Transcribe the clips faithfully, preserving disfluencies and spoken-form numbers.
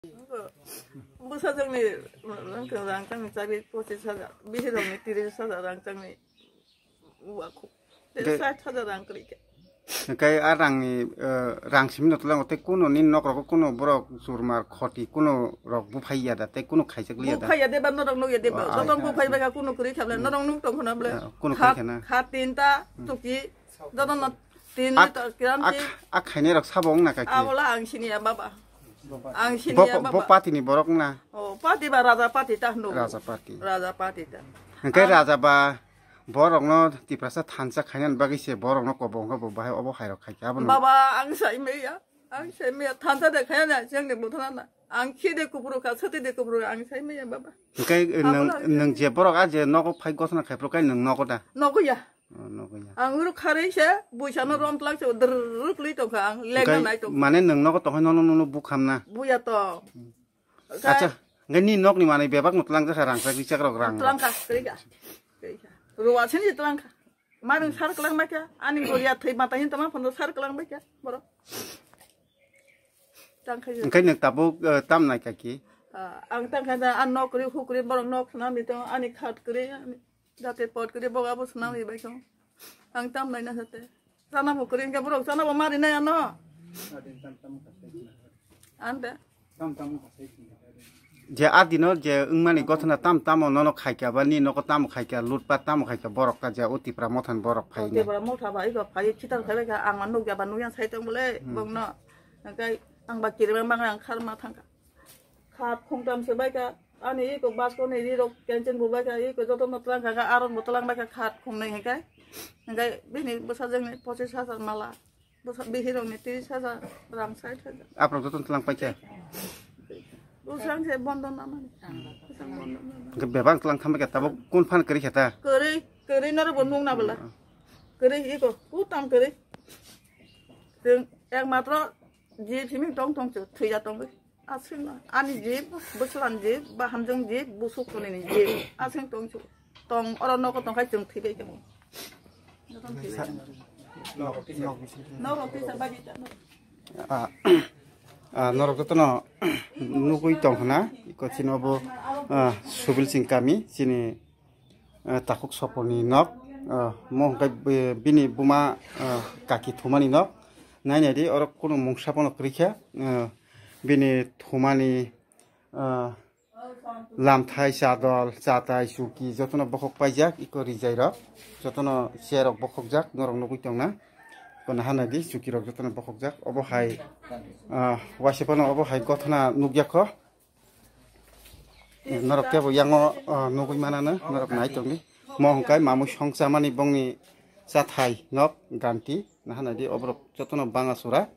Bwsajwkni rang, rang changni chabi pochis hajar, bihirokni tiris hajar rang changni uakhuk. Tei Tei- sait hajar rang kwrwi khe. Hwnkhe a rangni, eh, rang simi no twlango tei kuno nini nok rogo kuno borok churmar khoti kuno rok buphai ya da tei kuno khaijak liya da? Buphai ya de ba norok nuk ya de ba. Oh, joto ai. Buphai bai kha kuno kwrwi kha bwle, norok nuk tong khna bwle. Eh, kuno kwrwi kha na. Kha tinta, hmm, tuki, joto no tin ak-, ta kiram ak-, ti. Ak khainai rok sabo wng na kaki? Abola ang sini ya baba. Ang sini bo, ya bo baba. Party ni borok na? Oh, party ba Raja party ta hnu. Raja party. Raja party ta. Hwnkhe ang Raja ba borokno Tiprasa thansa khainani bagwi se borokno kobo wngkha bo bahai obo hairok khaikha abono. Baba ang sai maya. Ang sai maya thansa de khaina jengni buthana na. Ang khi de kupuru kha sati de kupuru ang sai maya baba. Hwnkhe nwng, abola nwng je borok a je nogo phai gosna khai phuru kai nwng nogo da? Nogo ya. Oh, nogo ya. Ang uru kharwi se buisano rom tlak se drrrr kwlwi tongkha ang lengna nai tongkha. Mane nwng nogo tongkhai nono nono bukhamna? Buya to. Acha, ngai ni nokni manwi bebak no tlang jakha rang chak ri chak rok rang. Tlang kha, kwrwi kha. Kwrwi kha. Ruwa sini tlang kha. Marung sar klang ma kha. Ani goriya thwi mata hin tama phono sar klang ma kha. Boro. Tang kha. Engkai nwng tabuk, eh, tam nai kaki? Ah, ang tang kha da, an nok kwrwi hu kwrwi borok nok khna mi tong ani khat kwrwi. Jate pot kri boga bo swnam ri bai kho. Ang tam nai na sate. Sana bo kri ke borok sana bo mari nai ano. Ante. Je adino je wngmani gothona tam tamo nono khaikya ba ni nogo tamo khaikya lutpa tamo khaikya borok ka je o Tipra mothan borok phai ne. Tipra motha ba iba phai khitar khai bai kha ang ma nukya ba nukya sai tong bole bongno. Angkai ang ba kirima bang ang khar ma thangka. Khat khungtam se bai kha, ani iko basko ni ri rok kenchen bu bai kha, iko joto no tlang kha, arok bo tlang bai kha, khat khungnwi hwnkhe. Hwnkhe bini bwsajwk ni pochis hajar mala, bwsa bihirok ni tris hajar, rang sait hajar. Aprok joto no tlang pai kha? Bwsang se bondo namani. Bwsang bondo namani. Hwnkhe bebak tlang thang bai kha, tabuk kun phan kwrwi kha ta? Kwrwi, kwrwi norok bo nung na bwla. Kwrwi iko, kutam kwrwi. Chwng ekmatro jib siming tong tong chu, thwi ya tongwi. Aswkno ani jib, bwslan jib, bahamjwng jib, busuk tonini jib. Aswk tong chu. Tong oro nogo tongkhai chwng thwibai khe. Norok tisa bagi ta. Ah, ah, norok jotono nugwi tong khna, iko chini obo, ah, Subil Sing kami, chini, ah, takhuk soponi nok, ah, mo hwnkhe bi-, bini buma, ah, kaki thumani nok. Nai nai di, oro kunu mungsa pono kwrwi kha, ah, bini thumani, ah, lamthai, chadol, chatai, chuki jotono bokhok paijak, iko rijai rok jotono chair rok bokhokjak, norok nugwi tongna. Iko naha nai di, chuki rok jotono bokhokjak. Obo hai, ah, waisa phano obo hai gothona nukya kho. Norok kebo yango, ah, nugwi manano, norok nai tongdi. Mo hwnkhe mamui song chamani bongni chathai nok ganti. Naha nai di, oborok jotono banga sura,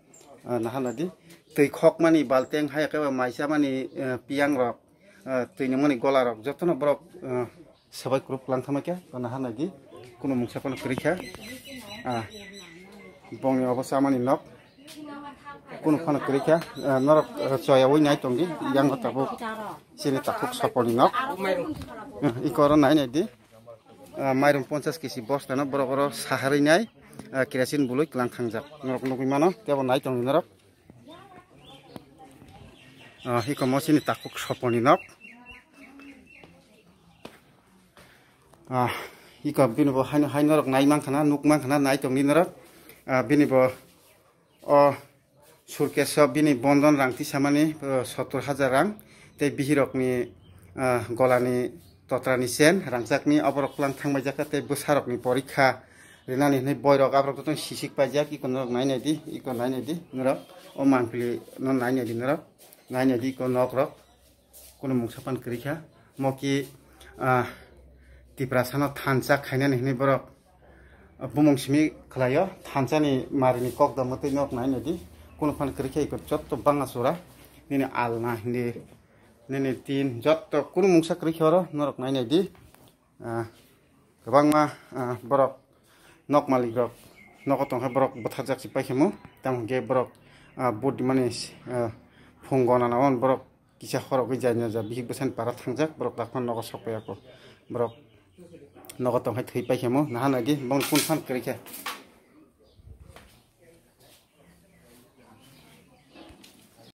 ah, naha nai di. Twi khokmani balteng, hai khe mai chamani, eh, piyang rok, eh, twi nungmani gola rok jotono borok, eh, swbai kwrwk lang thangma khe, naha nai di. Kunu mungsa phano kwrwi kha. Ah, bongni obo chamani nok. Kunu phano kwrwi kha. Ah, norok, eh, choyaui nai tongdi, yango tabuk chini takhuk soponi nok. Eh, iko oro nai nai di. Ah, mairum ponchas kisi bosta no borok oro saharwi nai, ah, kerosene bului kwlang thangjak. Norok nugwi mano, tebo nai tongdi norok. Ah, iko mo chini takhuk soponi nok. Ah, iko bini bo haino hai norok nai mankha na, nuk mankha na, nai tongdi norok. Ah, bini bo O Surkeso bini bondon rang tisamani, o, sottor hajar rang, tei bihirokni, ah, golani totrani sen rangchakni oborok kwlang thangbaijak kha, tei bwsarokni porikha rinani hwnwi boirok aborok jotono sisik paijak, iko norok nai nai di, iko nai nai di norok, o mangpili no nai nai di norok, nai nai di iko nok rok. Kunu mungsa pan kwrwi kha. Mo ki, ah, Tiprasano thansa khainani hwnwi borok, ah, bumung simi khlaio. Thansani marini kok da mwtwi nok nai nai di. Kunu pan kwrwi kha iko jotto banga sura. Nini alna hindi, nini tin jotto kunu mungsa kwrwi kha oro norok nai nai di. Ah, kwbangma, ah, borok nok malik rok nogo tongkha, borok bwtharjak si paikha mo. Tamo hwnkhe borok, ah, vote dimani, ah, phung gona na on borok kisa horogwi jai no ja bihik bwsani para thangjak, borok dakhma nogo sok paiya kho. Borok nogo tongkha thwi paikha mo. Naha nai di bongni kun phan kwrwi kha.